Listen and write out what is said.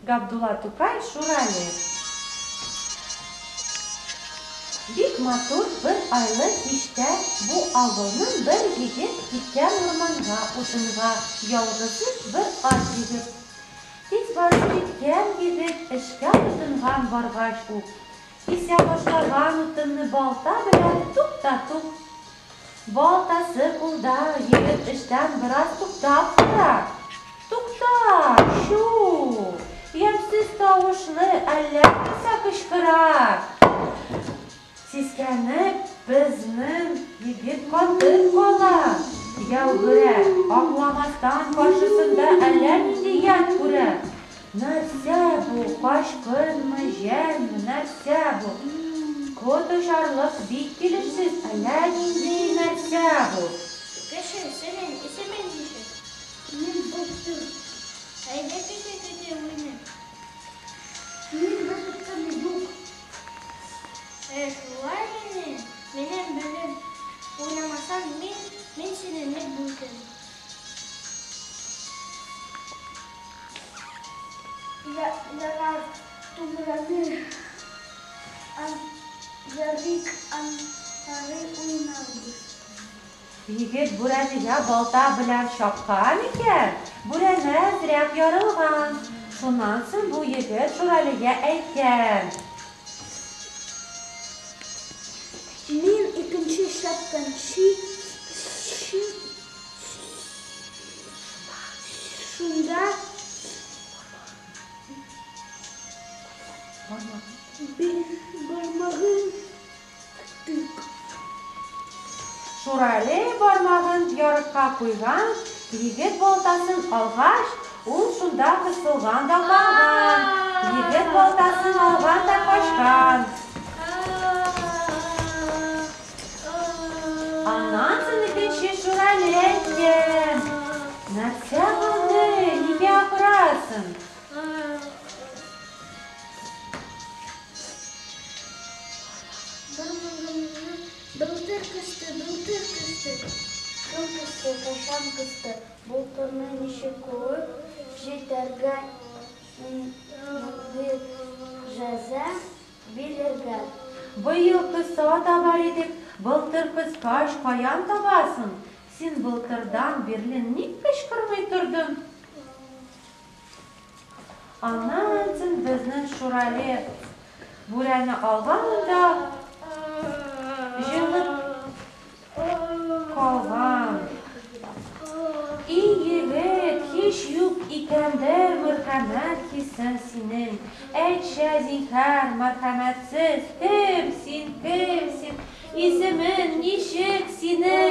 Габдулла Тукай Шурале. Бик матур бер айлы кичтә бу авылның бер егет киткән урманга утынга ялгызы бер ат җигеп. Тиз барып җиткән егет эшкә тотынган баргач ук, кисә башлаган утынны балта белән тук та тук. Балтасы кулда, егет эштән бераз туктап тора. Тукта! Чү! Ямьсез тавышлы әллә нәрсә кычкыра. Сискәнеп, безнең егет катып кала. Яугирә, аңламастан, каршысында әллә нинди ят күрә. Нәрсә бу, качкынмы, җәнме, нәрсә бу? Кот очарлык бик килешсез, әллә нинди нәрсә бу. Кеше, синең исемең ничек? Мин Былтыр. Әйдә кеше көтү уйныйк. Минем бер юк. Ә шулай мени? Минем белән уйнамасаң, мин, мин сине нык бүлдем. Ярар, тумраны ярыйк, аннары уйнарбыз. Егет бүрәнәгә балта белән чапкан икән, бүрәнә әзрәк ярылган. Шуннан соң бу егет Шуралигә әйткән. Мин икенче чапканчы шунда бармагын тык. Шурале бармагын ярыкка куйган, егет балтасын алгач, ул шунда кысылган да калган. Егет балтасын алган да качкан. Аннан соң икенче Шурале әйткән. Нәрсә булды, нигә акырасың? Бармагымны былтыр кысты, былтыр кысты. Кем кысты, кайчан кысты? Былтырны ничек куып җитәргә, нинди җәза бирергә? Быел кыса табар идек, былтыр кыскач каян табасың? Син былтырдан бирле ник кычкырмый тордың? Аннан соң безнең Шурале бүрәне алган да җылып калган. И егет, һич юк икәндер мәрхәмәт хисең синең. Әйтче, зинһар, мәрхәмәтсез, кем син, кем син? Исемең ничек синең?